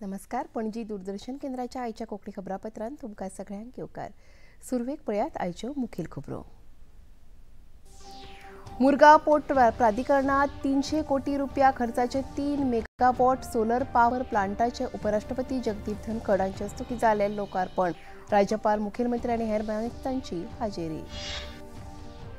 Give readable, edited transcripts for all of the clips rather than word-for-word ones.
नमस्कार, पणजी दूरदर्शन केंद्राच्या आयच्या कोंकणी खबरापत्रांत तुमकां सगळ्यांक येवकार. सुरवेक पळयात आयच्यो मुखेल खबरो. मुरगांव पोर्ट प्राधिकरणात 300 कोटी रुपया खर्चाचे 3 मेगावॉट सोलर पॉवर प्लांटाचे उपराष्ट्रपती जगदीप धनखड हांचे हस्तुकीं जालें लोकार्पण. राज्यपाल, मुखेलमंत्री आनी हेर मानेस्तांची हाजेरी.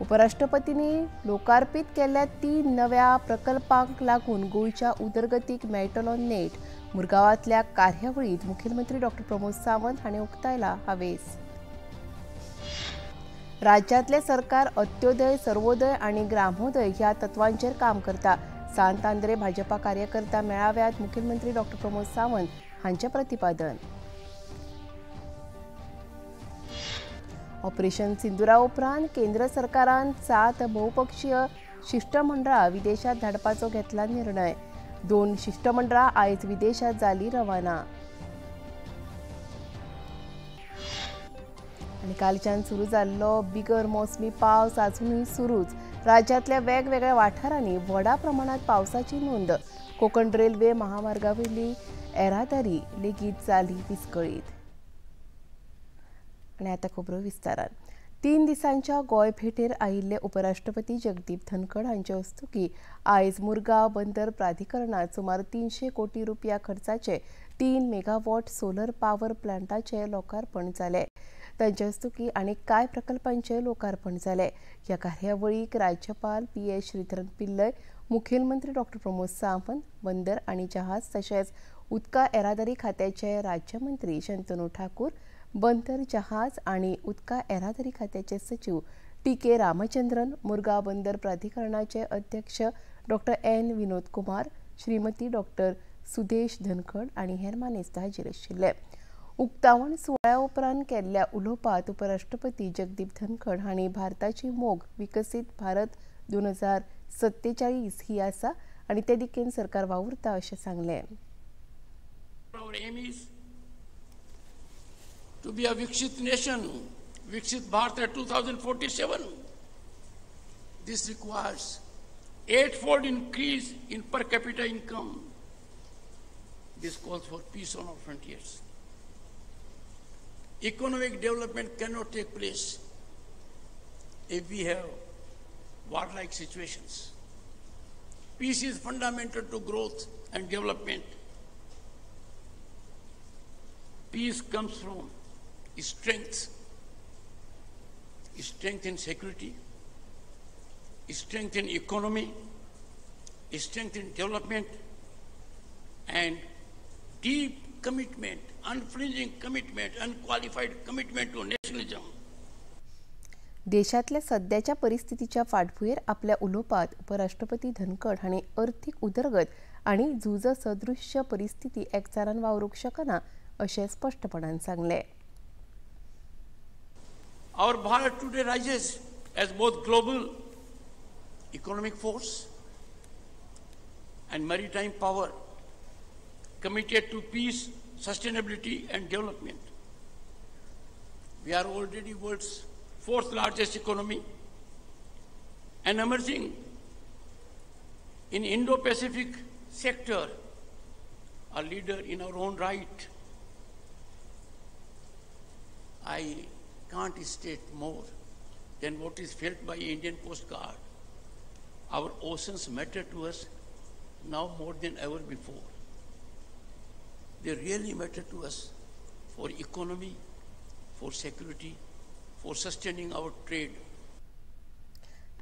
उपराष्ट्रपतींनी लोकार्पित केल्ल्या 3 नव्या प्रकल्पांक लागून गोंयच्या उदरगतीक मेळटलो नेट. मुरगांवांतल्या कार्यावळींत मुखेलमंत्री डॉ प्रमोद सावंत हांणी उक्तायला हावेस. राज्यांतलें सरकार अंत्योदय, सर्वोदय आनी ग्रामोदय ह्या तत्वांचेर काम करता. सांत आंद्रे भाजपा कार्यकर्ता मेळाव्यात मुखेलमंत्री डॉ प्रमोद सावंत हांचें प्रतिपादन. ऑपरेशन सिंदुरा उपरांत केंद्र सरकारान 7 बहुपक्षीय शिष्टमंडळां विदेशात धाडपाचो घेतला निर्णय. 2 शिष्टमंडळां आयज विदेशात जाली रवाना. आनी कालच्यान सुरू जाल्लो बिगर मोसमी पावस आजुनूय सुरूच. राज्यांतल्या वेगवेगळ्या वाठारांनी व्हडा प्रमाणात पावसाची नोंद. कोकण रेल्वे महामार्गावयली येरादारी लेगीत जाली विस्कळीत. आनी आतां खबरो विस्तारान. 3 दिसांच्या गोंय भेटेर आयिल्ले उपराष्ट्रपती जगदीप धनखड हांचे हस्तुकीं आयज मुरगांव बंदर प्राधिकरणात सुमार 300 कोटी रुपया खर्चाचे 3 मेगावॉट सोलर पॉवर प्लांटाचे लोकार्पण जालें. तांचे हस्तुकीं आनी कांय प्रकल्पांचें लोकार्पण जालें. ह्या कार्यावळीक राज्यपाल पी.एस. श्रीधरन पिल्लय, मुखेलमंत्री डॉ प्रमोद सावंत, बंदर आनी जहाज तशेंच उदका येरादारी खात्याचे राज्यमंत्री शंतनू ठाकूर, बंदर जहाज आनी उदका येरादारी खात्याचे सचिव टी.के. रामचंद्रन, मुरगांव बंदर प्राधिकरणाचे अध्यक्ष डॉ एन. विनोद कुमार, श्रीमती डॉ सुदेश धनखड आनी हेर मानेस्त हाजीर आशिल्ले. उक्तावण सुवाळ्या उपरांत केल्ल्या उलोवपांत उपराष्ट्रपती जगदीप धनखड हांणी भारताची मोग विकसीत भारत 2047 ही आसा आनी ते दिकेन सरकार वावुरता अशें सांगलें. To be a Viksit nation, Viksit Bharat at 2047. This requires 8-fold increase in per capita income. This calls for peace on our frontiers. Economic development cannot take place if we have warlike situations. Peace is fundamental to growth and development. Peace comes from strength, strength in security, strength in economy, strength in development, and deep commitment, unflinching commitment, unqualified commitment to nationalism. देशातल्या सध्याच्या परिस्थितीच्या फाटभुंयेर आपल्या उलोवपांत उपराष्ट्रपती धनखड हांणी अर्थीक उदरगत आनी झुज सदृश्य परिस्थिती एकचारान वावरूंक शकना अशें स्पश्टपणान सांगलें. Our Bharat today rises as both global economic force and maritime power committed to peace, sustainability and development. We are already world's 4th largest economy and emerging in Indo-Pacific sector, a leader in our own right. I can't state more than what is felt by Indian Coast Guard. Our oceans matter to us now more than ever before. They really matter to us for economy, for security, for sustaining our trade.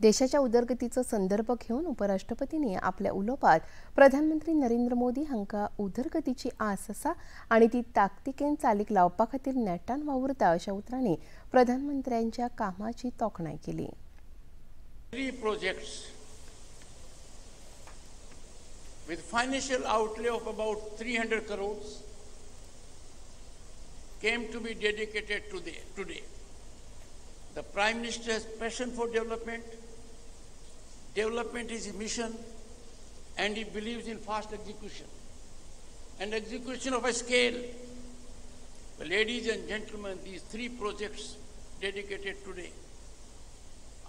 देशाच्या उदरगतीचो संदर्भ घेवन उपराष्ट्रपतींनी आपल्या उलोवपांत प्रधानमंत्री नरेंद्र मोदी हांकां उदरगतीची आस आसा आनी ती ताकतिकेन चालीक लावपा खातीर नेटान वावुरता अशा उतरांनी प्रधानमंत्र्यांच्या कामाची तोखणाय केली. 3 projects with financial outlay of about 300 crores came to be dedicated today. The Prime Minister has passion for development. Development is his mission, and he believes in fast execution and execution of a scale. Well, ladies and gentlemen, these 3 projects dedicated today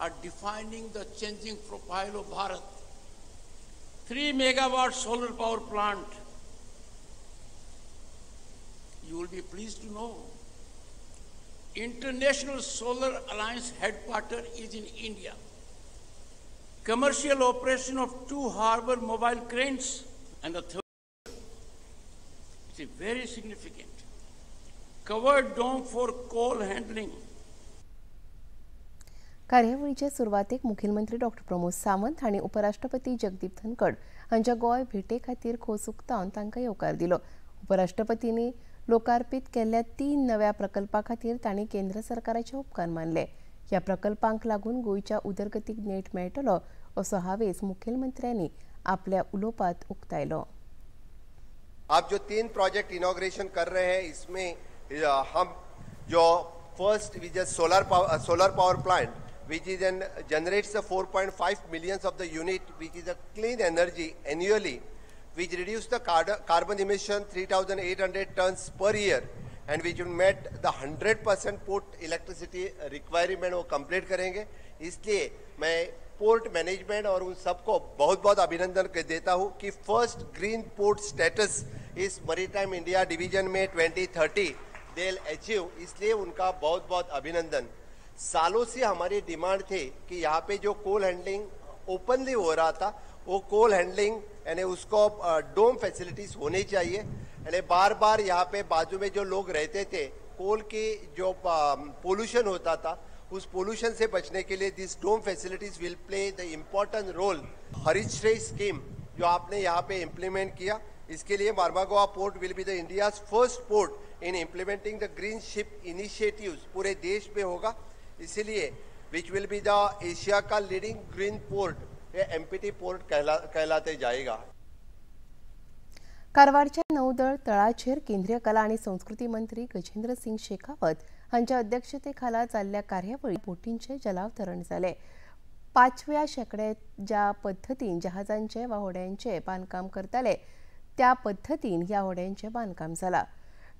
are defining the changing profile of Bharat. 3 megawatt solar power plant You will be pleased to know International Solar Alliance headquarters is in India. Commercial operation of 2 harbor mobile cranes and the third, it's a very significant, covered dome for coal handling. कार्यावळीचे सुरवातेक मुखेलमंत्री डॉ प्रमोद सावंत हांणी उपराष्ट्रपती जगदीप धनखड हांच्या गोंय भेटे खातीर खोस उक्तावन तांकां येवकार दिलो. उपराष्ट्रपतींनी लोकार्पित केल्ल्या 3 नव्या प्रकल्पा खातीर तांणी केंद्र सरकाराचे उपकार मानले. ह्या प्रकल्पांक लागून गोंयच्या उदरगतीक नेट मेळटलो असो हावेस मुखेलमंत्र्यांनी आपल्या उलोवपांत उक्तायलो. आप जो 3 प्रोजेक्ट इनॉग्रेशन कर रहे हैं इसमें हम जो first which is solar power plant which is an generates the 4.5 millions of the unit, which is a clean energy annually, which reduce the carbon emission 3,800 tons per year and which will met the 100% port electricity requirement वो complete करेंगे. इसलिए मैं port management और उन सबको बहुत बहुत अभिनंदन देता हूँ कि फर्स्ट ग्रीन पोर्ट स्टेटस इस मरीटाइम इंडिया डिवीजन में 2030 they will achieve, इसलिए उनका बहुत बहुत अभिनंदन. सालों से हमारी डिमांड थी कि यहाँ पे जो कोल हैंडलिंग ओपनली हो रहा था वो कोल हैंडलिंग यानी उसको डोम फैसिलिटीज़ होनी चाहिए. यानी बार बार यहाँ पे बाजू में जो लोग रहते थे कोल की जो पोल्यूशन होता था उस पोल्यूशन से बचने के लिए this dome facilities will play the important role. Harishree scheme जो आपने यहाँ पे इम्प्लीमेंट किया, इसके लिए Mormugao port will be the India's first port in implementing the green ship initiatives पूरे देश में होगा. इसीलिए which will be the Asia का लीडिंग ग्रीन पोर्ट, ये एमपीटी पोर्ट कहलाते जाएगा. कारवारच्या नौदळ तळाचेर केंद्रीय कला आणि संस्कृती मंत्री गजेंद्र सिंग शेखावत हांच्या अध्यक्षतेखाला जाल्ल्या कार्यावळीत बोटींचे जलावतरण जाले. 5व्या शेंकड्यात ज्या पद्दतीन जहाजांचे वा होड्यांचे बांदकाम करताले त्या पद्दतीन ह्या होड्यांचे बांदकाम जाला.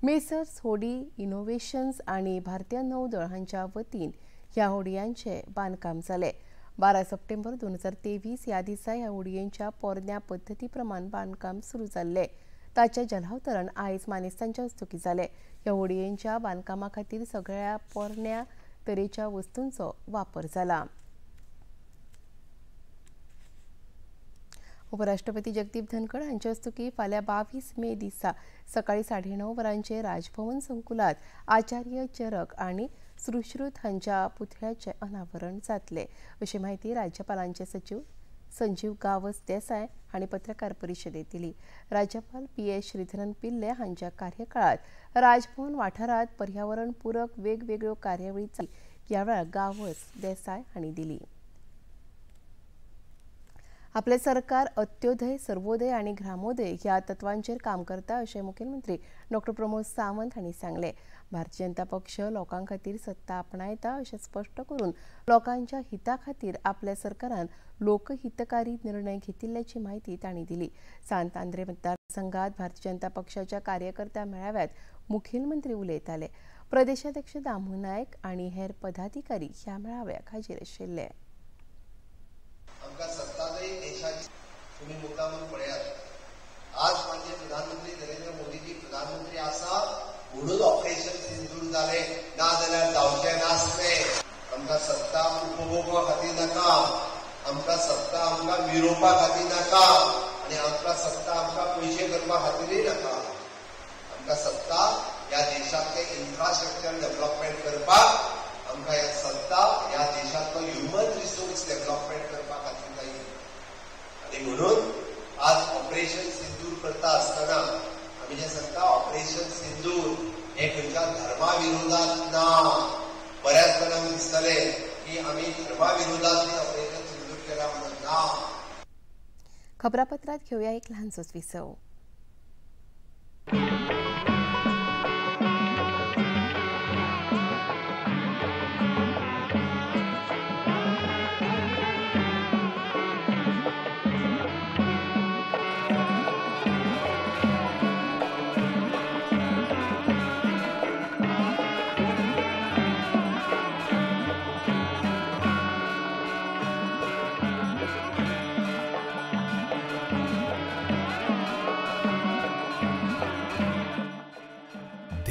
मेसर्स होडी इनोव्हेशन्स आणि भारतीय नौदळ हांच्या वतीन ह्या होडयांचे बांदकाम जाले. 12 सप्टेंबर 2023 ह्या दिसा ह्या होडयेंच्या पोरण्या पद्दती प्रमाण बांदकाम सुरू जाल्ले. ताचें जलावतरण आयज मानेस्तांच्या हस्तुकीं जालें. ह्या होडयेंच्या बांदकामा खातीर सगळ्या पोरण्या तरेच्या वस्तूंचो वापर जाला. उपराष्ट्रपती जगदीप धनखड हांचे हस्तुकीं फाल्यां 22 मे दिसा सकाळी 9:30 वरांचेर राजभवन संकुलात आचार्य चरक आनी सुश्रुत हांच्या पुतळ्याचें अनावरण जातलें अशी म्हायती राज्यपालांचे सचिव संजीव गावस देसाय हांणी पत्रकार परिशदेंत दिली. राज्यपाल PS Sreedharan Pillai हांच्या कार्यकाळात राजभवन वाठारांत पर्यावरण पूरक वेगवेगळ्यो कार्यावळी ह्या वेळार गावस देसाय हांणी दिली. आपले सरकार अत्योदय, सर्वोदय आनी ग्रामोदय ह्या तत्वांचेर काम करता अशें मुखेलमंत्री डॉ प्रमोद सावंत हांणी सांगलें. भारतीय जनता पक्ष लोकां खातीर सत्ता आपणायता अशें स्पश्ट करून लोकांच्या हिता खातीर आपल्या सरकारान लोकहितकारी निर्णय घेतिल्ल्याची म्हायती तांणी दिली. सांत आंद्रे मतदारसंघात भारतीय जनता पक्षाच्या कार्यकर्त्या मेळाव्यात मुखेलमंत्री उलयताले. प्रदेशाध्यक्ष दामू नायक आनी हेर पदाधिकारी ह्या मेळाव्याक हाजीर आशिल्ले. आमकां सत्ता जाय देशाची, तुमी मुद्दामून पळयात. आज माननीय प्रधानमंत्री नरेंद्र मोदीजी प्रधानमंत्री आसा म्हणून ऑपरेशन सिंदूर जालें, ना जाल्यार जावचें नासलें. आमकां सत्ता उपभोगा खातीर नाका, आमकां सत्ता आमकां मिरोवपा खातीर नाका, आनी आमकां सत्ता आमकां पयशे करपा खातीरय नाका. आमकां सत्ता ह्या देशांतलें इन्फ्रास्ट्रक्चर डेव्हलपमेंट करपाक, आमकां ह्या सत्ता ह्या देशांतलो ह्युमन रिसोर्स डेव्हलपमेंट करपा खातीर जाय. आनी म्हणून आज ऑपरेशन सिंदूर करता आसतना आमी जें सांगता ऑपरेशन सिंदूर हें खंयच्या धर्मा विरोधात ना. बऱ्याच जाणांक दिसतलें की आमी धर्मा विरोधात ऑपरेशन सिंदूर केला म्हणून ना. खबरापत्रात घेऊया एक ल्हानसोच विसव.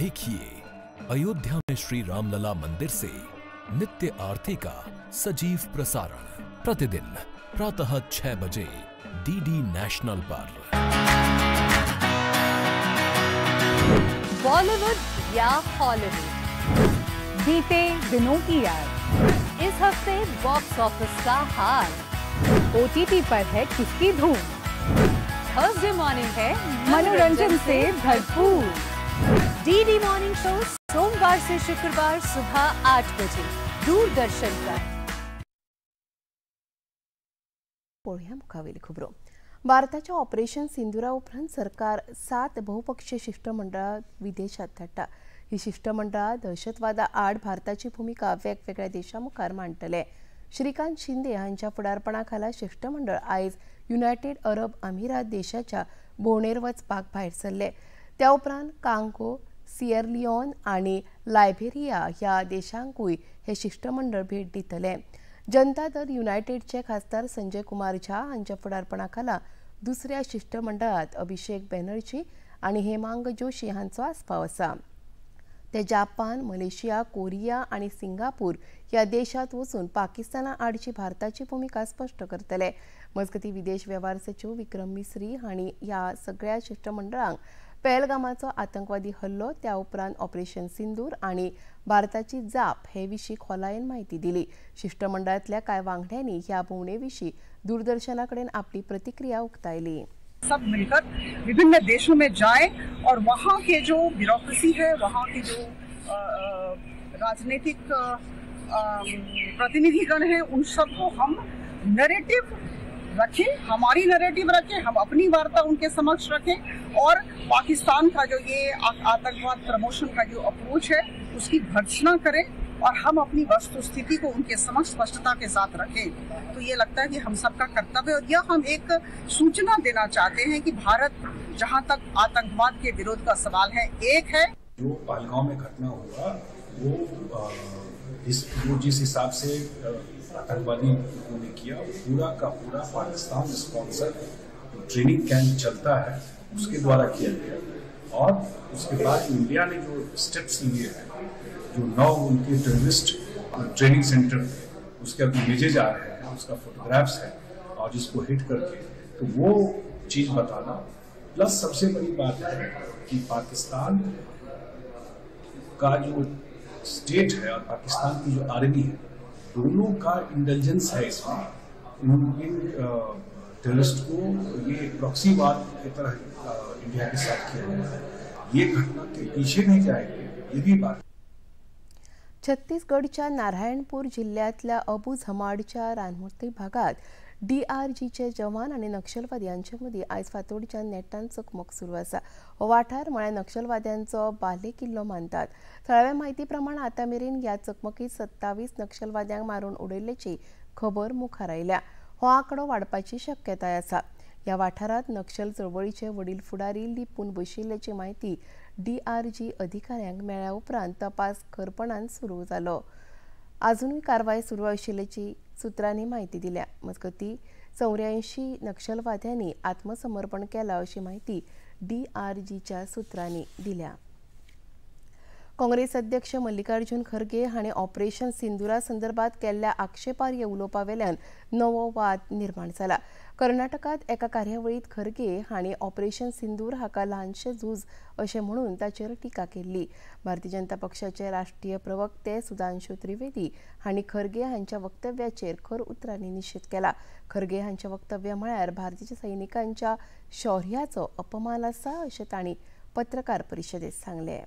देखिए अयोध्या में श्री रामलला मंदिर से नित्य आरती का सजीव प्रसारण प्रतिदिन प्रातः 6 बजे डीडी नेशनल पर। बॉलीवुड या हॉलीवुड, बीते दिनों की याद, इस हफ्ते बॉक्स ऑफिस का हाल, ओटीटी पर है किसकी धूम, थर्सडे मॉर्निंग है मनोरंजन से भरपूर। डीडी मॉर्निंग शो सोमवार से शुक्रवार सुबह 8 बजे दूरदर्शन पर। पळोवया मुखावेली खबरो। भारताच्या ऑपरेशन सिंदुरा उपरांत सरकार 7 बहुपक्षीय शिष्टमंडळां विदेशात धाडटा। ही शिष्टमंडळां दहशतवादा आड भारताची भुमिका वेगवेगळ्या देशां मुखार मांडटले। श्रीकांत शिंदे हांच्या फुडारपणा खाला शिष्टमंडळ आयज युनायटेड अरब अमिरात देशाच्या भोंवडेर वचपाक भायर सरले। त्या उपरांत कांगो, सियरलिओन आनी लायबेरिया ह्या देशांकूय हे शिष्टमंडळ भेट दितले। जनता दल युनायटेडचे खासदार संजय कुमार झा हांच्या फुडारपणा खाला दुसऱ्या शिष्टमंडळात अभिषेक बॅनर्जी आनी हेमांग जोशी हांचो आस्पाव आसा। ते जापान, मलेशिया, कोरिया आनी सिंगापूर ह्या देशांत वचून पाकिस्ताना आडची भारताची भुमिका स्पश्ट करतले। मजगतीं विदेश वेव्हार सचीव विक्रम मिस्री हांणी ह्या सगळ्या शिष्टमंडळांक पहलगामाचो आतंकवादी हल्लो, त्या उपरांत ऑपरेशन सिंदूर आनी भारताची जाप हे विशीं खोलायेन म्हायती दिली। शिष्टमंडळांतल्या कांय वांगड्यांनी ह्या भोंवडे विशीं दूरदर्शना कडेन आपली प्रतिक्रिया उक्तायली। सब मिलकर विभिन्न देशों में जाएं और वहाँ के जो ब्यूरोक्रेसी है, वहाँ के जो राजनीतिक प्रतिनिधिगण हैं, उन सबको हम नैरेटिव रखें, हमारी नैरेटिव रखें, हम अपनी वार्ता उनके समक्ष रखें और पाकिस्तान का जो ये आतंकवाद प्रमोशन का जो अप्रोच है उसकी भर्त्सना करें और हम अपनी वस्तुस्थिति को उनके समक्ष स्पष्टता के साथ रखें। तो ये लगता है कि हम सबका कर्तव्य और यह हम एक सूचना देना चाहते हैं कि भारत जहां तक आतंकवाद के विरोध का सवाल है एक है। जो पहलगांव में घटना हुआ वो वो जिस हिसाब से आतंकवादी लोगों ने किया, पूरा का पूरा पाकिस्तान स्पॉन्सर ट्रेनिंग कैंप चलता है उसके द्वारा किया गया। और उसके बाद इंडिया ने जो स्टेप्स लिए हैं, जो 9 उनके टेररिस्ट ट्रेनिंग सेंटर थे उसके अब इमेजेज आ रहे हैं, उसका फोटोग्राफ्स है और जिसको हिट करके, तो वो चीज़ बताना। प्लस सबसे बड़ी बात है कि पाकिस्तान का जो स्टेट है और पाकिस्तान की जो आर्मी है, दोनों का इंटेलिजेंस है इसमें। इन टेररिस्ट को ये प्रॉक्सी वार की तरह इंडिया के साथ किया गया है। ये घटना के पीछे नहीं जाएंगे, ये भी बात। छत्तीसगडच्या नारायणपूर जिल्ह्यांतल्या अबू झमाडच्या रानमूर्ती भागात डीआरजीचे जवान आनी नक्षलवादी हांचे मदीं आयज फांतोडच्या नेटान चकमक सुरू आसा। हो वाठार म्हळ्यार नक्षलवाद्यांचो बाले किल्लो मानतात। थळाव्या म्हायती प्रमाण आतां मेरेन ह्या चकमकीत 27 नक्षलवाद्यांक मारून उडयल्ल्याची खबर मुखार आयल्या। हो आंकडो वाडपाची शक्यताय आसा। ह्या वाठारांत नक्षल चळवळीचे वडील फुडारी लिपून बशिल्ल्याची म्हायती डीआरजी अधिकाऱ्यांक मेळ्ळ्या उपरांत तपास खरपणान सुरू जालो। आजुनूय कारवाय सुरू आशिल्ल्याची सूत्रांनी म्हायती दिल्या। मजगतीं 84 नक्षलवाद्यांनी आत्मसमर्पण केलां अशी म्हायती डीआरजीच्या सूत्रांनी दिल्या। काँग्रेस अध्यक्ष मल्लिकार्जुन खरगे हांणी ऑपरेशन सिंदुरा संदर्भात केल्ल्या आक्षेपार्ह उलोवपा वेल्यान नवो वाद निर्माण जाला। कर्नाटकांत एका कार्यावळींत खरगे हांणी ऑपरेशन सिंदूर हाका ल्हानशें झूज अशें म्हणून ताचेर टिका केल्ली। भारतीय जनता पक्षाचे राष्ट्रीय प्रवक्ते सुधांशु त्रिवेदी हांणी खरगे हांच्या वक्तव्याचेर खर उतरांनी निशेध केला। खरगे हांचें वक्तव्य म्हळ्यार भारतीय सैनिकांच्या शौर्याचो अपमान आसा अशें तांणी पत्रकार परिशदेंत सांगलें।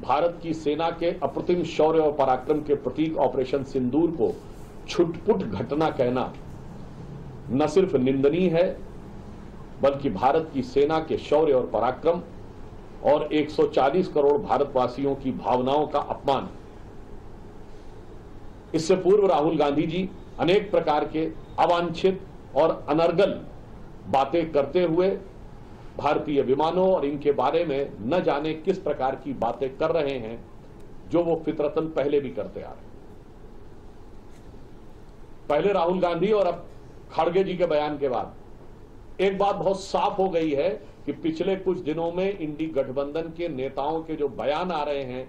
भारत की सेना के अप्रतिम शौर्य और पराक्रम के प्रतीक ऑपरेशन सिंदूर को छुटपुट घटना कहना न सिर्फ निंदनीय है, बल्कि भारत की सेना के शौर्य और पराक्रम और 140 करोड़ भारतवासियों की भावनाओं का अपमान है। इससे पूर्व राहुल गांधी जी अनेक प्रकार के अवांछित और अनर्गल बातें करते हुए भारतीय विमानों और इनके बारे में न जाने किस प्रकार की बातें कर रहे हैं, जो वो फितरतन पहले भी करते आ रहे हैं। पहले राहुल गांधी और अब खड़गे जी के बयान के बाद एक बात बहुत साफ हो गई है कि पिछले कुछ दिनों में इंडी गठबंधन के नेताओं के जो बयान आ रहे हैं,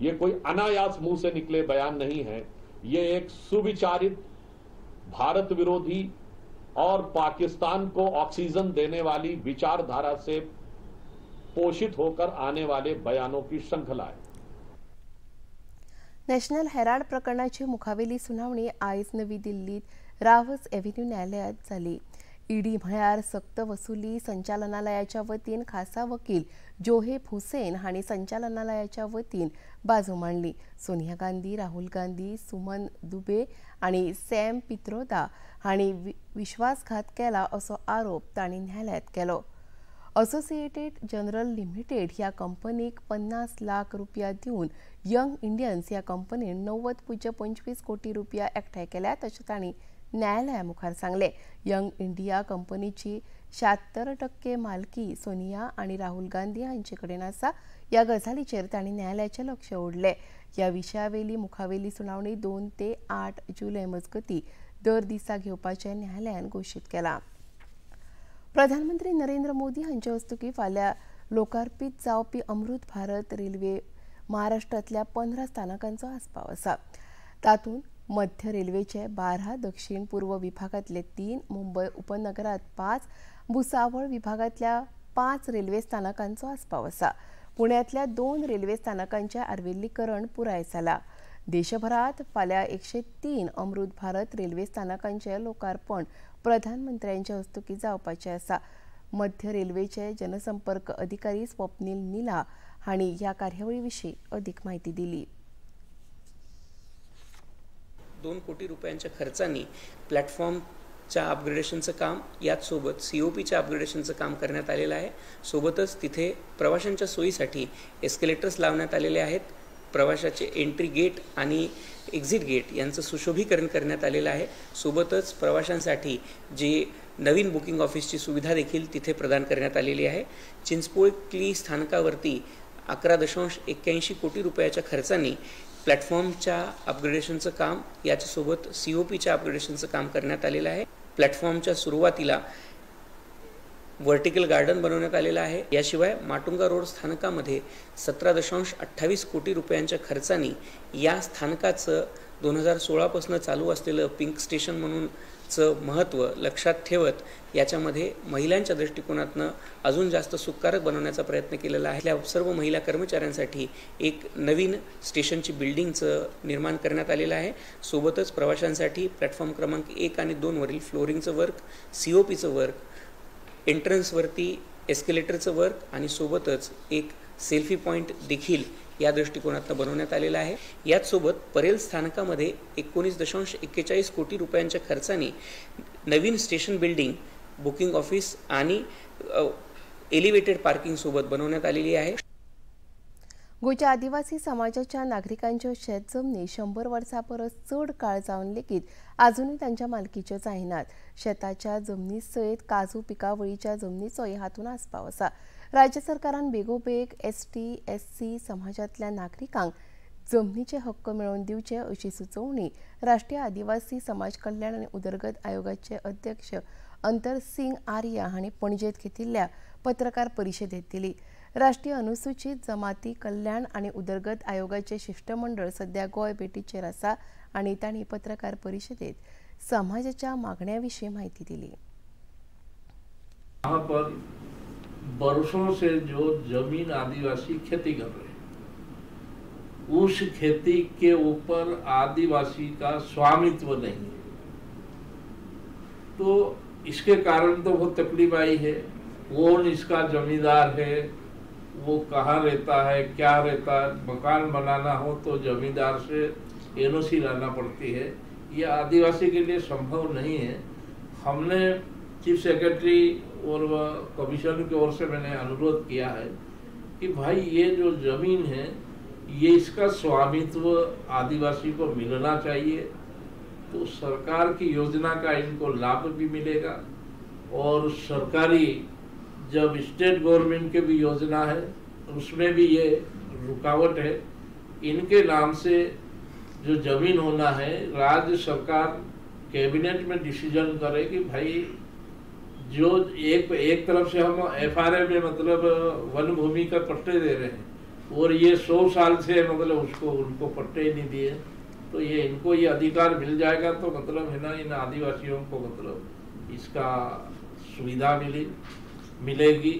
ये कोई अनायास मुंह से निकले बयान नहीं है। ये एक सुविचारित भारत विरोधी और पाकिस्तान को ऑक्सीजन देने वाली विचारधारा से पोषित होकर आने वाले बयानों की श्रृंखला है। नॅशनल हेराल्ड प्रकरणाची मुखावेली सुनावणी आयज नवी दिल्लीत रावस एव्हेन्यू न्यायालयात जाली। ईडी म्हळ्यार सक्त वसुली संचालनालयाच्या वतीन खासा वकील जोहेब हुसेन हांणी संचालनालयाच्या वतीन बाजू मांडली। सोनिया गांधी, राहुल गांधी, सुमन दुबे आनी सॅम पित्रोदा हांणी विश्वासघात केला असो आरोप तांणी न्यायालयात केलो। असोसिएटेड जनरल लिमिटेड ह्या कंपनीक 50 लाख रुपया दिवन यंग इंडियन्स ह्या कंपनीन 90.25 कोटी रुपया एकठांय केल्यात अशें तांणी न्यायालया मुखार सांगले। यंग इंडिया कंपनीची 76% मालकी सोनिया आनी राहुल गांधी हांचे कडेन आसा। ह्या गजालीचेर तांणी न्यायालयाचें लक्ष ओडलें। ह्या विशयावेली मुखावेली सुनावणी 2 ते 8 जुलय मजगती दर दिसा घेवपाचें न्यायालयान घोशीत केलां। प्रधानमंत्री नरेंद्र मोदी हांचे हस्तुकीं फाल्यां लोकार्पीत जावपी अमृत भारत रेल्वे महाराष्ट्रांतल्या 15 स्थानकांचो आस्पाव आसा। तातूंत मध्य रेल्वेचे 12, दक्षिण पूर्व विभागांतले 3, मुंबय उपनगरात 5, भुसावळ विभागांतल्या 5 रेल्वे स्थानकांचो आस्पाव आसा। पुण्यांतल्या 2 रेल्वे स्थानकांचें आर्विल्लीकरण पुराय जालां। देशभरात फाल्यां 103 अमृत भारत रेल्वे स्थानकांचें लोकार्पण प्रधानमंत्र्यांच्या हस्तुकीं जावपाचें आसा। मध्य रेल्वेचे जनसंपर्क अधिकारी स्वप्नील नीला हांणी ह्या कार्यावळी विशीं अदीक म्हायती दिली। 2 कोटी रुपयांच्या खर्चाने प्लॅटफॉर्मच्या अपग्रेडेशनचं काम, याचसोबत COPच्या अपग्रेडेशनचं काम करण्यात आलेलं आहे। सोबतच तिथे प्रवाशांच्या सोयीसाठी एस्केलेटर्स लावण्यात आलेले आहेत। प्रवाशाचे एंट्री गेट आणि एक्झिट गेट यांचं सुशोभीकरण करण्यात आलेलं आहे। सोबतच प्रवाशांसाठी जे नवीन बुकिंग ऑफिसची सुविधा देखील तिथे प्रदान करण्यात आलेली आहे। चिंचपोकळी स्थानकावरती 11.81 कोटी रुपयाच्या खर्चाने प्लॅटफॉर्मच्या अपग्रेडेशनचं काम, याच्यासोबत COPच्या अपग्रेडेशनचं काम करण्यात आलेलं आहे। प्लॅटफॉर्मच्या सुरुवातीला व्हर्टिकल गार्डन बनवण्यात आलेलं आहे। याशिवाय माटुंगा रोड स्थानकामध्ये 17.28 कोटी रुपयांच्या खर्चाने या स्थानकाचं 2016पासून चालू असलेलं पिंक स्टेशन म्हणूनचं महत्त्व लक्षात ठेवत याच्यामध्ये महिलांच्या दृष्टिकोनातनं अजून जास्त सुखकारक बनवण्याचा प्रयत्न केलेला आहे। या सर्व महिला कर्मचाऱ्यांसाठी एक नवीन स्टेशनची बिल्डिंगचं निर्माण करण्यात आलेलं आहे। सोबतच प्रवाशांसाठी प्लॅटफॉर्म क्रमांक 1 आणि 2 वरील फ्लोरिंगचं वर्क, COPचं वर्क, एंट्रन्सवरती एस्केलेटरचं वर्क आणि सोबतच एक सेल्फी पॉईंट देखील या दृष्टिकोनातून बनवण्यात आलेला आहे। याचसोबत परेल स्थानकामध्ये 19.41 कोटी रुपयांच्या खर्चाने नवीन स्टेशन बिल्डिंग, बुकिंग ऑफिस आणि एलिव्हेटेड पार्किंगसोबत बनवण्यात आलेली आहे। गोंयच्या आदिवासी समाजाच्या नागरिकांच्यो शेत जमनी 100 वर्सां परस चड काळ जावन लेगीत आजुनूय तांच्या मालकीच्यो जायनात। शेताच्या जमनी सयत काजू पिकावळीच्या जमनीचोय हातूंत आस्पाव आसा। राज्य सरकारान बेगोबेग ST SC समाजांतल्या नागरिकांक जमनीचे हक्क मेळोवन दिवचे अशी सुचोवणी राष्ट्रीय आदिवासी समाज कल्याण आनी उदरगत आयोगाचे अध्यक्ष अंतर सिंग आर्या हांणी पणजेंत घेतिल्ल्या पत्रकार परिशदेंत दिली। राष्ट्रीय अनुसूचित जमाती कल्याण आनी उदरगत आयोगाचे शिष्टमंडळ सध्या गोंय भेटीचेर आसा आनी तांणी पत्रकार परिशदेत समाजाच्या मागण्या विशीं म्हायती दिली। यहाँ पर वर्षों से जो जमीन आदिवासी खेती कर रहे हैं, उस खेती के ऊपर आदिवासी का स्वामित्व नहीं है, तो इसके कारण तो बहुत तकलीफ आई है। कौन इसका जमींदार है, वो कहाँ रहता है, क्या रहता है, मकान बनाना हो तो जमींदार से NOC लाना पड़ती है, ये आदिवासी के लिए संभव नहीं है। हमने चीफ सेक्रेटरी और कमीशन की ओर से मैंने अनुरोध किया है कि भाई ये जो ज़मीन है ये इसका स्वामित्व आदिवासी को मिलना चाहिए, तो सरकार की योजना का इनको लाभ भी मिलेगा और सरकारी जब स्टेट गवर्नमेंट के भी योजना है उसमें भी ये रुकावट है। इनके नाम से जो ज़मीन होना है, राज्य सरकार कैबिनेट में डिसीजन करे कि भाई जो एक तरफ से हम FRA में मतलब वन भूमि का पट्टे दे रहे हैं और ये 100 साल से मतलब उसको उनको पट्टे ही नहीं दिए, तो ये इनको ये अधिकार मिल जाएगा तो मतलब है ना इन आदिवासियों को मतलब इसका सुविधा मिलेगी।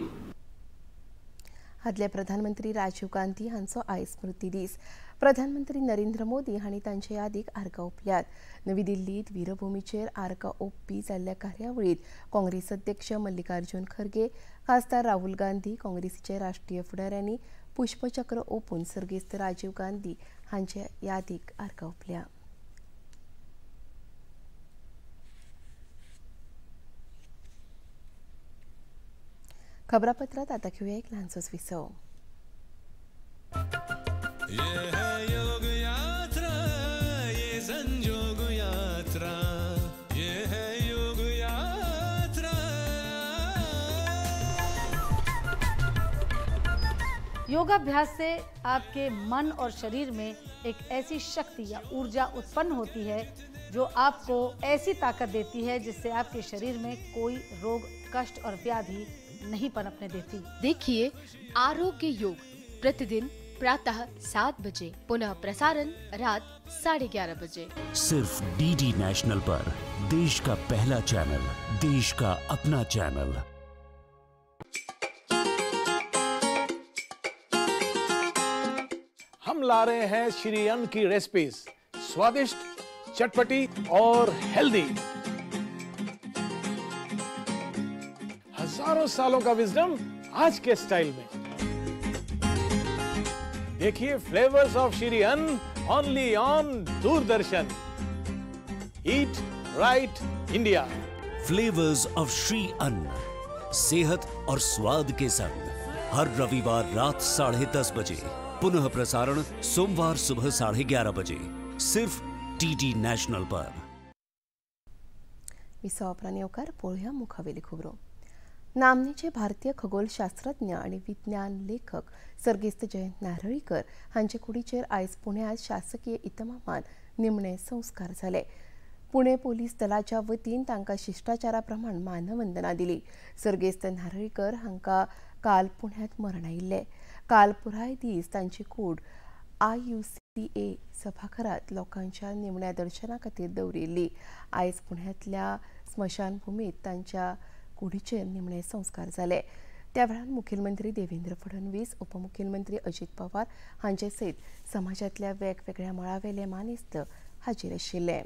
आदले प्रधानमंत्री राजीव गांधी हांचो आयज स्मृती दीस। प्रधानमंत्री नरेंद्र मोदी हांणी तांचे यादीक आर्गां ओंपल्यात। नवी दिल्लींत वीरभूमीचेर आर्गां ओंपपी जाल्ल्या कार्यावळींत काँग्रेस अध्यक्ष मल्लिकार्जुन खरगे, खासदार राहुल गांधी, काँग्रेसीचे राष्ट्रीय फुडाऱ्यांनी पुष्पचक्र ओंपून सर्गेस्त राजीव गांधी हांचे यादीक आर्गां ओंपल्या। खबरापत्रात आता घेऊया एक ल्हानसोच विसव। ये है योग यात्रा, ये संजोग यात्रा, ये है योग यात्रा। योगाभ्यास से आपके मन और शरीर में एक ऐसी शक्ति या ऊर्जा उत्पन्न होती है जो आपको ऐसी ताकत देती है जिससे आपके शरीर में कोई रोग, कष्ट और व्याधि नहीं पनपने देती। देखिए आरोग्य योग प्रतिदिन प्रातः 7 बजे, पुनः प्रसारण रात 11:30 बजे, सिर्फ डीडी नेशनल पर। देश का पहला चैनल, देश का अपना चैनल। हम ला रहे हैं श्री अन्न की रेसिपीज, स्वादिष्ट, चटपटी और हेल्दी। हजारों सालों का विजडम आज के स्टाइल में। देखिए flavours of Shri Anna only on Doordarshan. Eat right India. Flavours of Shri Anna, सेहत और स्वाद के संग, हर रविवार रात 10:30 बजे, पुनः प्रसारण सोमवार सुबह 11:30 बजे, सिर्फ डीडी नेशनल पर। विसवापरांत येवकार पळोवया मुखावेली खबरो। नामनेचे भारतीय खगोलशास्त्रज्ञ आनी विज्ञान लेखक सर्गेस्त जयंत नारळीकर हांचे कुडीचेर आयज पुण्यांत शासकीय इतमामान निमणे संस्कार जाले। पुणे पोलीस दलाच्या वतीन तांकां शिश्टाचारा प्रमाण मानवंदना दिली। सर्गेस्त नारळीकर हांकां काल पुण्यांत मरण आयिल्लें। काल पुराय दीस तांची कूड IUCA सभाघरांत लोकांच्या निमण्या दर्शना खातीर दवरिल्ली। आयज पुण्यांतल्या स्मशानभूमीत तांच्या कुडीचेर निमणे संस्कार जाले। त्या वेळार मुखेलमंत्री देवेंद्र फडणवीस, उपमुखेलमंत्री अजित पवार हांचे सयत समाजांतल्या वेगवेगळ्या मळावेले मानेस्त हाजीर आशिल्ले।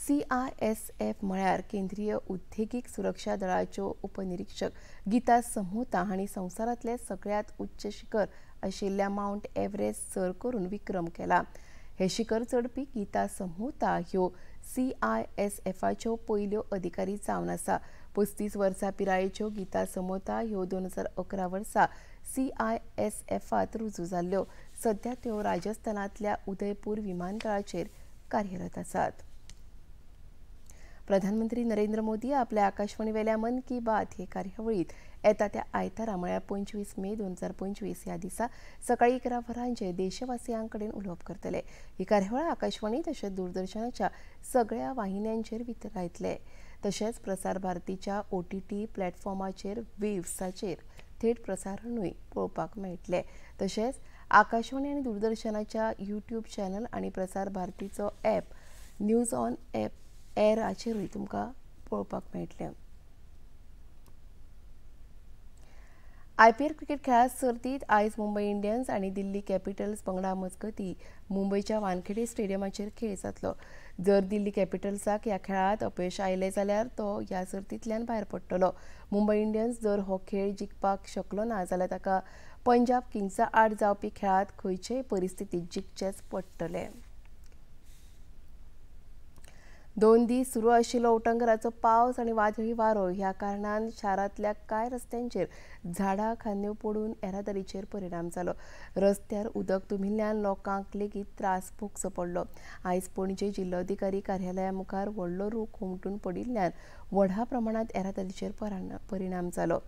CISF म्हळ्यार केंद्रीय उद्देगीक सुरक्षा दळाच्यो उपनिरीक्षक गीता समोता हांणी संवसारांतले सगळ्यांत उच्च शिखर आशिल्ल्या मावंट एव्हरेस्ट सर करून विक्रम केला। हे शिखर चडपी गीता समोता ह्यो CISFाच्यो पयल्यो अधिकारी जावन आसा। 35 वर्सां पिरायेच्यो गीता समोता ह्यो 2011 वर्सा CISFांत रुजू जाल्ल्यो। सध्या त्यो राजस्थानांतल्या उदयपूर विमानतळाचेर कार्यरत आसात। प्रधानमंत्री नरेंद्र मोदी आपल्या आकाशवाणीवेल्या मन की बात हे कार्यावळीत येता त्या आयतारा म्हळ्यार 25 मे 2025 ह्या दिसा सकाळी 11 वरांचेर देशवासियां कडेन उलोवप करतले। ही कार्यावळ आकाशवाणी तशेंच दूरदर्शनाच्या सगळ्या वाहिन्यांचेर वितरायतले। तशेंच प्रसार भारतीच्या OTT प्लॅटफॉर्माचेर वेव्साचेर थेट प्रसारणूय पळोवपाक मेळटले। तशेंच आकाशवाणी आनी दूरदर्शनाच्या यूट्यूब चॅनल आनी प्रसार भारतीचो ॲप न्यूज ऑन ॲप एराचेरूय तुमकां पळोवपाक मेळटलें। IPL cricket खेळा सर्तींत आयज मुंबय इंडियन्स आनी दिल्ली कॅपिटल्स पंगडा मजगतीं मुंबयच्या वानखेडे स्टेडियमाचेर खेळ जातलो। जर दिल्ली कॅपिटल्साक ह्या खेळांत अपयश आयलें जाल्यार तो ह्या सर्तींतल्यान भायर पडटलो। मुंबय इंडियन्स जर हो खेळ जिखपाक शकलो ना जाल्यार ताका पंजाब किंग्सा आड जावपी खेळांत खंयचेय परिस्थितींत जिखचेंच पडटलें। 2 दीस सुरू आशिल्लो उटंगराचो पावस आनी वादळी वारो ह्या कारणान शारांतल्या कांय रस्त्यांचेर झाडां खांदयो पडून येरादारीचेर परिणाम जालो। रस्त्यार उदक तुंबिल्ल्यान लोकांक लेगीत त्रास भोगचो पडलो। आयज पणजे जिल्लोधिकारी कार्यालया मुखार व्हडलो रूख हुमटून पडिल्ल्यान व्हडा प्रमाणांत येरादारीचेर परिणाम जालो।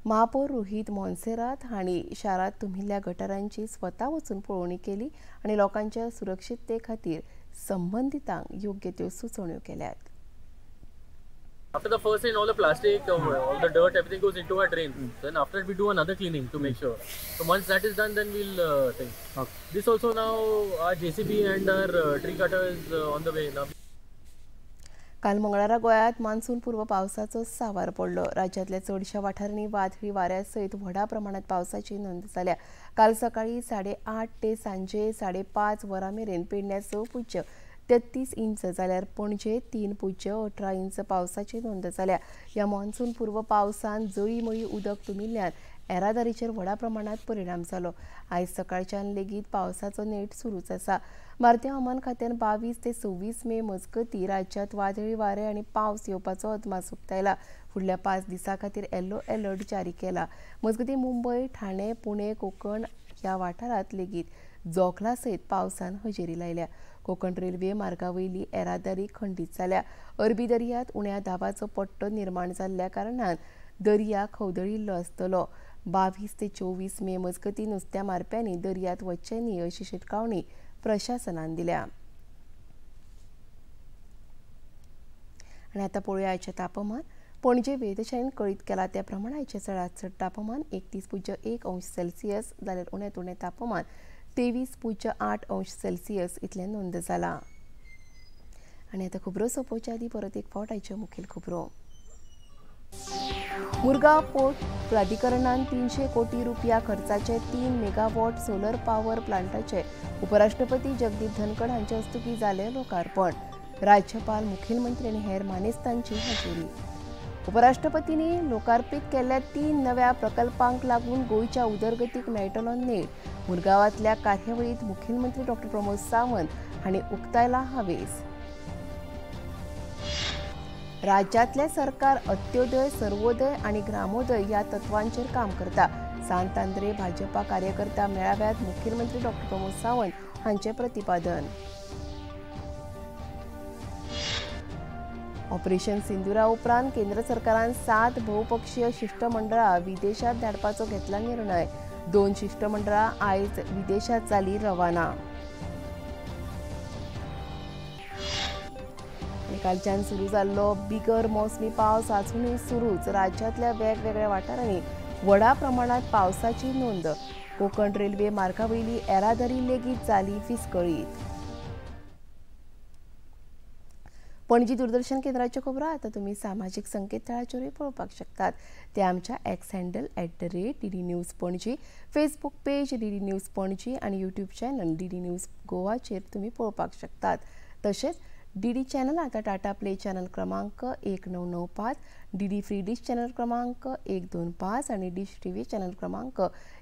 महापौर रोहित मोन्सेरात हांणी शारांत तुंबिल्ल्या गटारांची स्वता वचून पळोवणी केली आनी लोकांच्या सुरक्षितते खातीर संबंधितांक योग्य त्यो सुचोवण्यो केल्यात। After the first rain, all the plastic, all the dirt, everything goes into our drain. Then after we do another cleaning to make sure. So once that is done, then we'll think. Okay. This also now our JCB and our tree cutter is on the way now. काल मंगळारा गोंयांत monsoon पूर्व पावसाचो सावार पडलो. राज्यांतल्या चडशा वाठारांनी वादळी वाऱ्या सयत व्हडा प्रमाणात पावसाची नोंद जाल्या. काल सकाळी 8:30 ते सांजे 5:30 वरां मेरेन पेडण्यां 6.33 इंच जाल्यार पणजे 3.18 इंच पावसाची नोंद जाल्या. ह्या मान्सून पूर्व पावसान जळीमळी उदक तुमिल्ल्यान येरादारीचेर व्हडा प्रमाणात परिणाम जालो. आयज सकाळच्यान लेगीत पावसाचो नेट सुरूच आसा. भारतीय हवामान खात्यान 22 ते 26 मे मजगतीं राज्यांत वादळी वारें आनी पावस येवपाचो अदमास उक्तायला. फुडल्या 5 दिसां खातीर येलो अलर्ट जारी केला. मजगतीं मुंबय, ठाणे, पुणे, कोकण ह्या वाठारांत लेगीत जोखला सयत पावसान हजेरी लायल्या. कोकण रेल्वे मार्गावयली येरादारी खंडीत जाल्या. अरबी दर्यांत उण्या दाबाचो पट्टो निर्माण जाल्ल्या कारणान दर्या खवदळिल्लो आसतलो. 22 ते 24 मे मजगतीं नुस्त्या मारप्यांनी दर्यांत वचचें न्ही अशी शिटकावणी प्रशासनान दिल्या. आनी आतां पळोवया आयचें तापमान. पणजे वेधशाळेन कळीत केला त्या प्रमाण आयचें चडांत चड तापमान 31.1 अंश सेल्सियस जाल्यार उण्यांत उणें तापमान 23.8 अंश सेल्सियस इतलें नोंद जालां. आनी आतां खबरो सोंपोवच्या आदीं परत एक फावट आयच्यो मुखेल खबरो. मुरगांव पोर्ट प्राधिकरणान 300 कोटी रुपया खर्चाचे 3 मेगावॉट सोलर पॉवर प्लांटाचे उपराष्ट्रपती जगदीप धनखड हांचे हस्तुकीं जालें लोकार्पण. राज्यपाल, मुखेलमंत्री आनी हेर मानेस्तांची हाजेरी. उपराष्ट्रपतींनी लोकार्पीत केल्ल्या 3 नव्या प्रकल्पांक लागून गोंयच्या उदरगतीक मेळटलो नेट. मुरगांवांतल्या कार्यावळींत मुखेलमंत्री डॉ प्रमोद सावंत हांणी उक्तायला हावेस. राज्यांतलें सरकार अंत्योदय, सर्वोदय आनी ग्रामोदय ह्या तत्वांचेर काम करता. सांत आंद्रे भाजपा कार्यकर्ता मेळाव्यात मुखेलमंत्री डॉ प्रमोद सावंत हांचें प्रतिपादन. ऑपरेशन सिंदुरा उपरांत केंद्र सरकारान 7 भोवपक्षीय शिश्टमंडळां विदेशांत धाडपाचो घेतला निर्णय. 2 शिश्टमंडळां आयज विदेशांत जाली रवाना. कालच्यान सुरू जाल्लो बिगर मोसमी पावस आजुनूय सुरूच. राज्यांतल्या वेगवेगळ्या वाठारांनी व्हडा प्रमाणात पावसाची नोंद. कोकण रेल्वे मार्गावयली येरादारी लेगीत जाली विस्कळीत. पणजी दूरदर्शन केंद्राच्यो खबरो आतां तुमी सामाजीक संकेतथळाचेरूय पळोवपाक शकतात. ते आमच्या X handle @DD News Panaji, Facebook page DD News Panaji आनी यूट्यूब चॅनल DD news गोवाचेर तुमी पळोवपाक शकतात. तशेंच डीडी चॅनल आतां टाटा प्ले चॅनल क्रमांक 1995, डीडी फ्री डिश चॅनल क्रमांक 125 आनी डिश टीव्ही चॅनल क्रमांक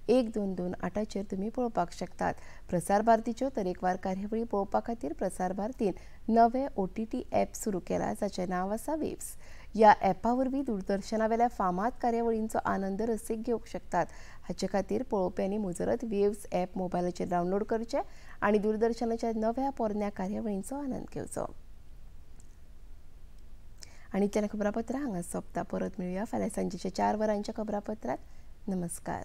1228चेर तुमी पळोवपाक शकतात. प्रसार भारतीच्यो तरेकवार कार्यावळी पळोवपा खातीर प्रसार भारतीन नवे OTT app सुरू केला जाचें नांव आसा वेव्स. ह्या ॲपा वरवीं दूरदर्शनावेल्या फामाद कार्यावळींचो आनंद रसीक घेवंक शकतात. हाचे खातीर पळोवप्यांनी मुजरत वेव्स ॲप मोबायलाचेर डावनलोड करचें आनी दूरदर्शनाच्या नव्या पोरण्या कार्यावळींचो आनंद घेवचो. आनी इतल्यान खबरापत्रां हांगा सोंपता. परत मेळुया फाल्यां सांजेच्या 4 वरांच्या खबरापत्रांत. नमस्कार.